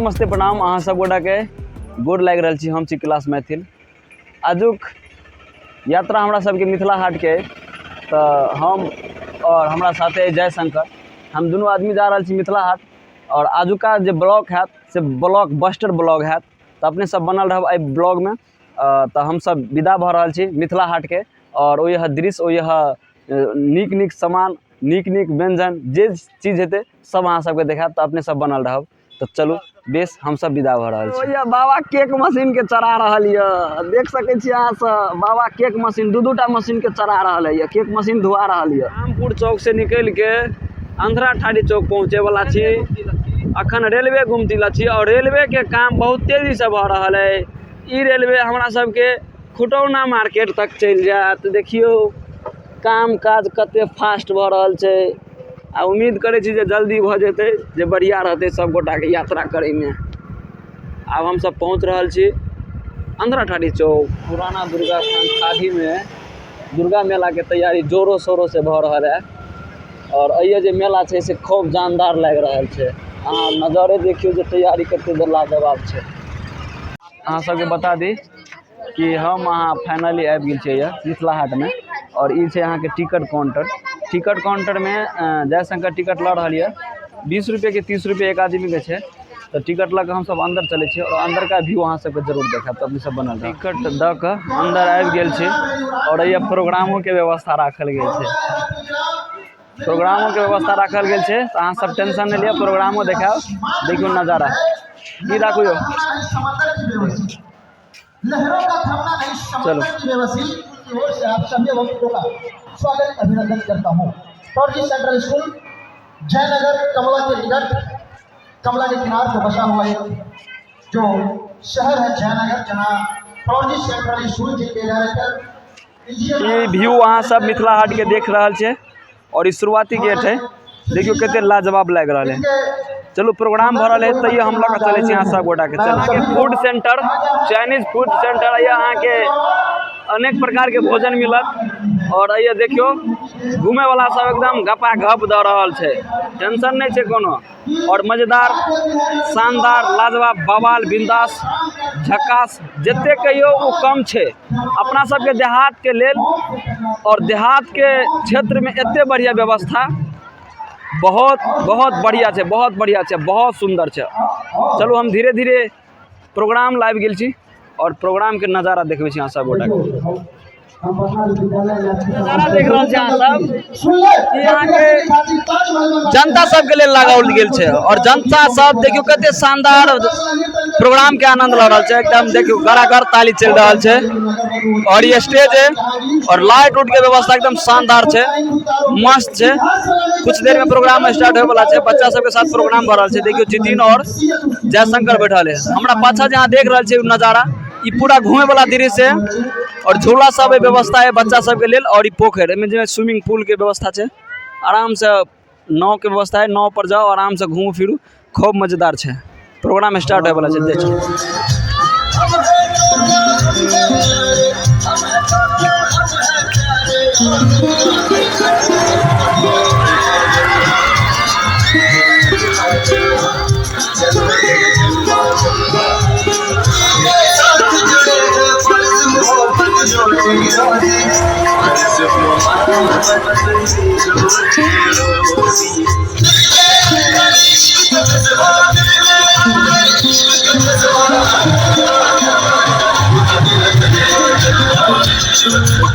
नमस्ते प्रणाम अहाँ सब गोटाके गोर लागि रहल छी। हम छी कैलाश मैथिल। आजुक यात्रा हमरा सबके मिथिला हाटके अइ, तऽ हम आओर हमरा साथे अइ जयशंकर, हम दुनू आदमी जा रहल छी मिथिला हाट। आओर आजुका जे ब्लॉग हैत से ब्लॉक बस्टर ब्लॉग हैत, तऽ अपने सब बनल रहब एहि ब्लॉगमे। तऽ हमसब विदा भऽ रहल छी मिथिला हाटके आओर ओहि दृश्य, ओहि नीक नीक सामान, नीक नीक व्यञ्जन, जे चीज हेतै सब अहाँ सबके देखायब, तऽ अपने सब बनल रहब। तऽ चलू बेस, हमसब विदा भऽ रहल छी। बाबा केक मशीनके चढ़ा रहल यऽ, देख सकै छी अहाँ सब, बाबा केक मशीन दू दूटा मशीनके चढ़ा रहल यऽ, केक मशीन धुआ रहल यऽ। रामपुर चौक से निकलिके अंधरा ठाढ़ी चौक पहुँचे वाला छी। अखन रेलवे गुमती लग छी और रेलवे के काम बहुत तेजी से भऽ रहल है। ई रेलवे हमरा सबके खुटौना मार्केट तक चलि जायत। देखियौ काम काज कते फास्ट भऽ रहल छै आ उम्मीद करै छी जे जल्दी भऽ जेतै, जे बढ़िआँ रहतै सब गोटाके यात्रा करैमे। आब हमसब पहुँच रहल छी अंधरा ठाढ़ी चौक। पुराना दुर्गा स्थान ठाढ़ीमे दुर्गा मेलाके तैयारी जोरो शोरो से भऽ रहल है और एहिए जे मेला छै से खूब जानदार लागि रहल छै। अहाँ नजरे देखियौ जे तैयारी कते लाजवाब छै। अहाँ सबके बता दी कि हम अहाँ फाइनली आबि गेल छियै मिथिला हाटमे और ई छै अहाँके टिकट काउंटर। टिकट काउंटरमे जयशंकर टिकट लऽ रहल यऽ। 20 रुपए के 30 रुपए एक आदमीके छै। तऽ टिकट लऽ कऽ हमसब अन्दर चलै छियै और अन्दरका व्यू अहाँ सबके जरूर देखायब, तऽ अपने सब बनल रहब। टिकट दऽ कऽ अन्दर आबि गेल छी और एहिए प्रोग्रामोके व्यवस्था राखल गेल छै। प्रोग्रामोके व्यवस्था राखल गेल छै, तऽ अहाँ सब टेंशन नहि लिअ, प्रोग्रामो देखायब। देखियौ नजारा की राखू यौ। लहरों का थमना नहीं, चलो। समंदर की बेबसी की ओर से आप सभी भक्तों का स्वागत अभिनंदन करता हूँ। टॉर्जी सेंट्रल स्कूल जयनगर कमला के निकट, कमला के किनार पर बसा हुआ एक जो शहर है जयनगर, जहाँ टॉर्जी सेंट्रल स्कूल जिनके डायरेक्टर ई व्यू अहाँ सब मिथिला हाट के देख रहल छै और ई शुरुआती गेट है। देखियौ कते लाजवाब लागि रहल है। चलू प्रोग्राम भऽ रहल है तैयो हम लऽ कऽ चलै छी अहाँ सब गोटा के। चलू अहाँके food centre, Chinese food centre है, अहाँके अनेक प्रकार के भोजन मिलत। और एहिए देखियौ घूमे वाला सब एकदम गपा गप दऽ रहल छै, टेंशन नहि छै कोनो। और मजेदार शानदार लाजवाब बवाल बिंदास झकास जते कहियौ ओ कम छै अपना सबके देहात के लेल। और देहात के क्षेत्र में एते बढ़िया व्यवस्था बहुत बहुत बढ़िया छै, बहुत बढ़िया छै, बहुत सुंदर छै। चलू हम धीरे धीरे प्रोग्राम लाबि गेल छी और प्रोग्राम के नजारा देखबै छी अहाँ सब गोटा के। नजारा देख रहल छी अहाँ सब, ई अहाँके जनता सबके लेल लगाओल गेल छै और जनता सब देखियौ कते शानदार प्रोग्राम के आनंद लऽ रहल छै। एकदम देखियौ गड़ागड़ ताली चलि रहल छै और ई स्टेज है और लाइट उट के व्यवस्था एकदम शानदार छै, मस्त छै। कुछ देर में प्रोग्राम स्टार्ट होय वाला छै, बच्चा सबके साथ प्रोग्राम भऽ रहल छै। देखियौ जितिन और जयशंकर बैठल है हमरा पाछा, जे अहाँ देख रहल छियै नजारा ई पूरा घूमे वाला दृश्य है और झूला सब है, व्यवस्था है बच्चा सबके लेल। और ई पोखरि, एहिमे जे स्विमिंग पूल के व्यवस्था छै, आराम से नाव के व्यवस्था है, नाव पर जाओ आराम से घूमू फिरू, खूब मजेदार छै। प्रोग्राम स्टार्ट होय वाला छै, देखियौ।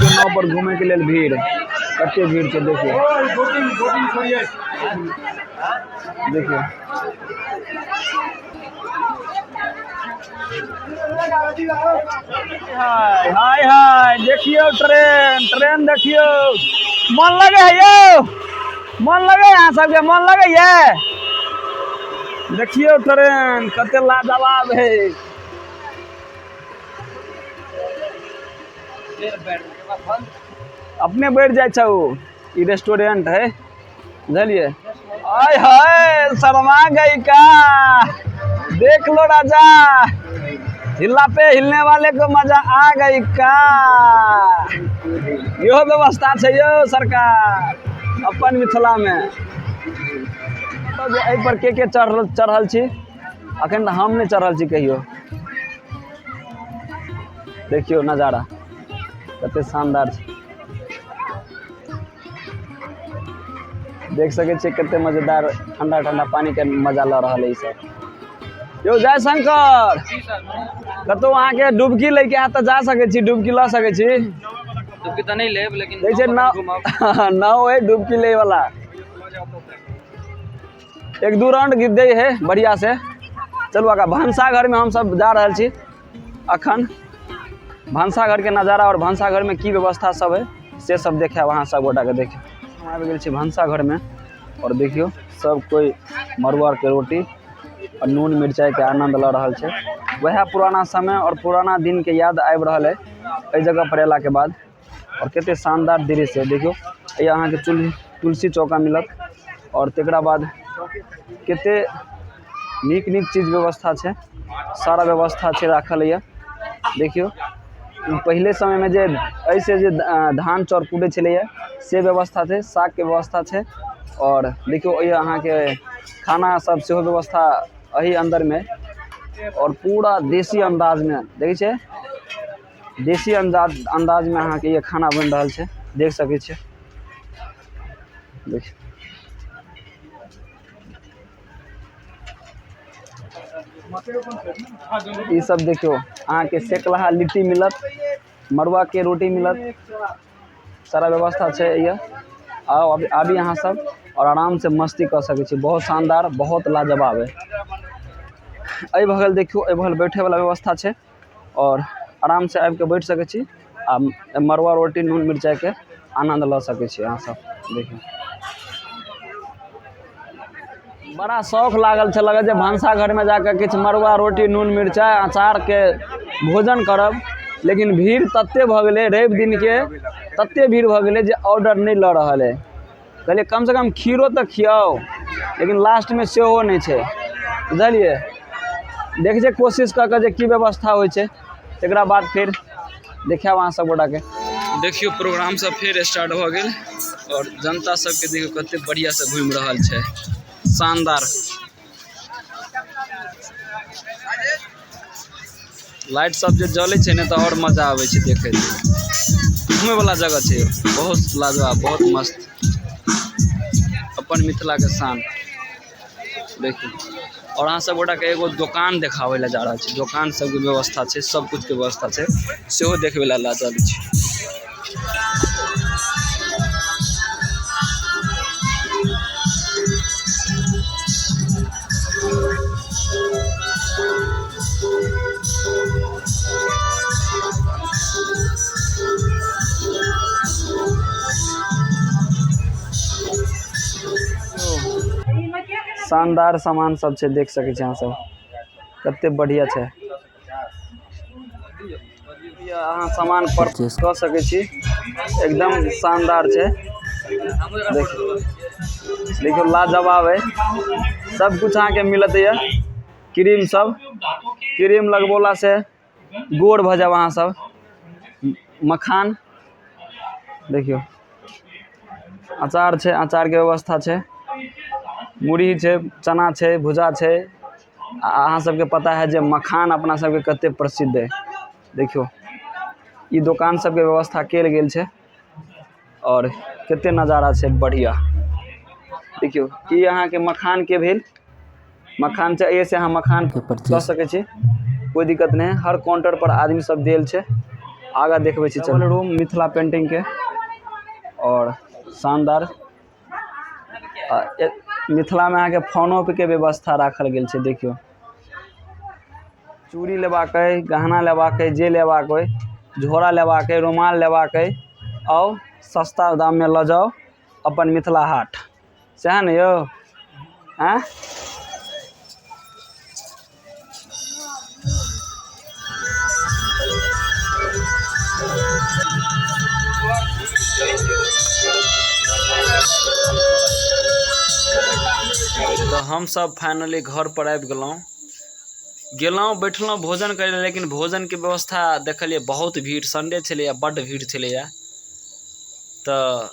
नाव पर घूमे के लेल भीड़, कते भीड़ छै देखियौ, देखियौ। हाय हाय हाय, देखियौ ट्रेन, ट्रेन देखियौ। मन लगे है यौ, मन लगे है अहाँ सबके, मन लगे ये? देखियौ ट्रेन कते लाजवाब है। अपने बैठ जाइ छै ओ। ई रेस्टोरेंट है, बुझलिए। आय हाय, शर्मा गई का? देख लो राजा, हिला पे हिलने वाले को मजा आ गई का? इहो व्यवस्था छै यौ सरकार अपन मिथिला में। एहि पर के के चढ़ल छी अखन तऽ हम नहि चढ़ल छी कहियो। देखियौ नजारा कते शानदार छै। देख सकै छियै कते मजेदार ठंडा ठंडा पानी के मजा लऽ रहल है ई सब। यौ जयशंकर, कतौ अहाँके डुबकी लैके हैत तऽ जा सकै छी, डुबकी लऽ सकै छी। डुबकी तऽ नहि लेब, लेकिन देखै छियै नाव नाव है डुबकी लै वाला। एक दू राउंड दै है बढ़िया से। चलू आगा भनसाघर में हम सब जा रहल छी अखन। भनसाघर के नजारा और भनसाघर में की व्यवस्था सब है से सब देखायब अहाँ सब गोटा के। देखियौ हम आबि गेल छी भनसाघर में और देखियौ सब कोइ मड़ुआ के रोटी और नून मिरचाई के आनंद लऽ रहल छै। वएह पुराना समय और पुराना दिन के याद आबि रहल है एहि जगह पर अयला के बाद। और कते शानदार दृश्य है। देखियौ एहि अहाँके तुलसी चौका मिलत और तकरा बाद कते नीक नीक चीज व्यवस्था छै, सारा व्यवस्था छै राखल यऽ। देखियौ पहिले समयमे जे एहिसँ जे धान चाउर कुटै छलैए से व्यवस्था छै, सागके व्यवस्था छै। और देखियौ एहि अहाँके खाना सब सेहो व्यवस्था एहि अन्दरमे और पूरा देशी अन्दाजमे देखै छियै, देशी अन्दाजमे अहाँके ये खाना बनि रहल छै, देख सकै छियै। देखियौ ई सब देखियौ अहाँके सेकलहा लिट्टी मिलत, मड़ुआ के रोटी मिलत, सारा व्यवस्था छै ये। आउ आबी अहाँ सब और आराम से मस्ती कऽ सकै छी। बहुत शानदार, बहुत लाजवाब है। एहि बगल देखियौ, एहि बगल बैठे वाला व्यवस्था छै और आराम से आबि के बैठ सकै छी आ मड़ुआ रोटी नून मिरचाई के आनंद लऽ सकै छी अहाँ सब। देखियौ बड़ा शौक लागल छै, लगै छै भनसाघर में जाके किछु मड़ुआ रोटी नून मिरचाई अचार के भोजन करब, लेकिन भीड़ तते भऽ गेलै रवि दिन के, तते भीड़ भऽ गेलै जे ऑर्डर नहि लऽ रहल है। कहलियै कम से कम खीरो तऽ खियाउ, लेकिन लास्ट में सेहो नहि छै, बुझलियै। देखै छियै कोशिश कऽ के जे की व्यवस्था होइ छै, तकरा बाद फेर देखायब अहाँ सब गोटाके। देखियौ प्रोग्राम सब फेर स्टार्ट भऽ गेल और जनता सबके देखियौ कते बढ़िया से घुमि रहल छै, शानदार। लाइट सब जे जलै छै ने तऽ और मजा आबै छै देखै मे। घूमे वाला जगह छै, बहुत लाजवाब, बहुत मस्त, अपन मिथिला के शान। देखियौ और अहाँ सब गोटा के एगो दोकान देखाबै लए जा रहल छी। दोकान सबके व्यवस्था छै, सब कुछ के व्यवस्था छै, सेहो देखबै लए लऽ चलै छी। शानदार सामान सब छै, देख सकै छी अहाँ सब, कते बढ़िया छै। अहाँ सामान परचेस कऽ सकै छी, एकदम शानदार छै। देखियौ लाजवाब है, सब कुछ अहाँके मिलत यऽ। क्रीम सब, क्रीम लगबौला से गोर भऽ जायब अहाँ सब। मखान देखियौ, अचार छै, अचार के व्यवस्था छै, मुरही छै, चना छै, भुजा छै। आ अहाँ सबके पता है जे मखान अपना सबके कते प्रसिद्ध है। देखियौ ई दोकान सबके व्यवस्था कयल गेल छै और कते नजारा छै बढ़िया। देखियौ ई अहाँके मखान के भेल, मखान छै, एहिसे अहाँ मखान लऽ सकै छी, कोइ दिक्कत नहि है। हर काउंटर पर आदमी सब देल छै। आगा देखबै छी चलू। रूम मिथिला पेंटिंग के और शानदार। मिथिला में अहाँके फोनो के व्यवस्था राखल गेल छै। देखियौ चूड़ी लेबाक अइ, गहना लेबाक अइ, जे लेबाक अइ, झोरा लेबाक अइ, रुमाल लेबाक अइ, आउ सस्ता दाम में लऽ जाउ अपन मिथिला हाट। सएह ने यौ? आँय? तऽ हम सब फाइनली घर पर आबि गेलहुँ। गेलहुँ, बैठलहुँ भोजन करै लए, लेकिन भोजनके व्यवस्था देखलियै बहुत भीड़। संडे छलैए, बड्ड भीड़ छलैए। तऽ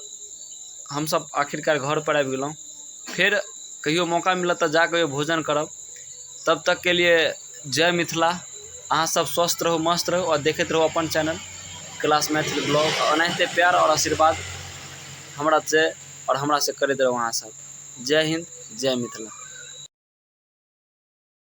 हमसब आखिरकार घर पर आबि गेलहुँ। फेर कहियो मौका मिलत तऽ जा कऽ भोजन करब। तब तकके लिए जय मिथिला। अहाँ सब स्वस्थ रहू, मस्त रहू आओर देखैत रहू अपन चैनल कैलाश मैथिल ब्लॉग। ओनाहिते प्यार आओर आशीर्वाद हमरा से आओर हमरा से करैत रहू अहाँ सब। जय हिन्द, जय मिथिला।